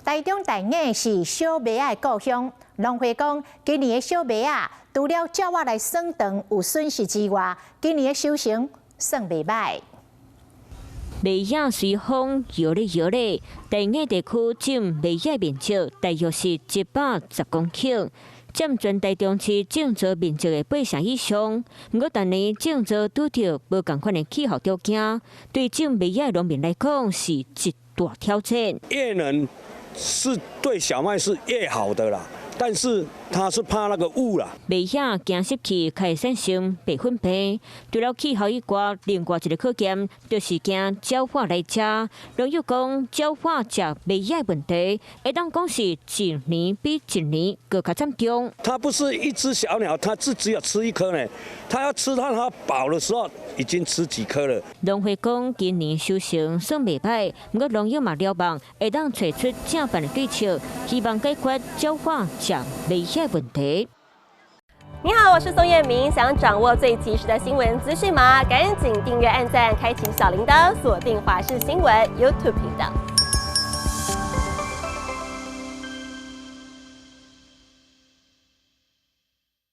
台中大雅是小麥仔的故鄉，農會講今年的小麥仔，除了鳥仔來耍腸有損失之外，今年的收成算袂䆀。麥仔隨風搖咧搖咧，大雅地區種麥仔面積大約是110公頃，佔全台中市種植面積的八成以上。毋過，逐年種作拄著無仝款的氣候條件，對種麥仔的農民來講是一大挑戰。越冷是對小麥是越好的啦，但是他是怕那個霧啦。麥仔驚濕氣開始產生白粉病，除了氣候以外，另外一個考驗就是驚鳥仔來食。農友講，鳥仔食麥仔問題，會當講是一年比一年閣較慘重。它不是一隻小鳥，它是只有吃一顆呢。它要吃到它飽的時候，已經吃幾顆了。農會講，今年收成算袂䆀，毋過農友嘛尞望會當揣出正範的對策，希望解決鳥仔食麥仔問題。你好，我是宋燕明，想掌握最及時的新聞資訊嗎？趕緊訂閱、按讚、開啟小鈴鐺，鎖定華視新聞 YouTube 頻道。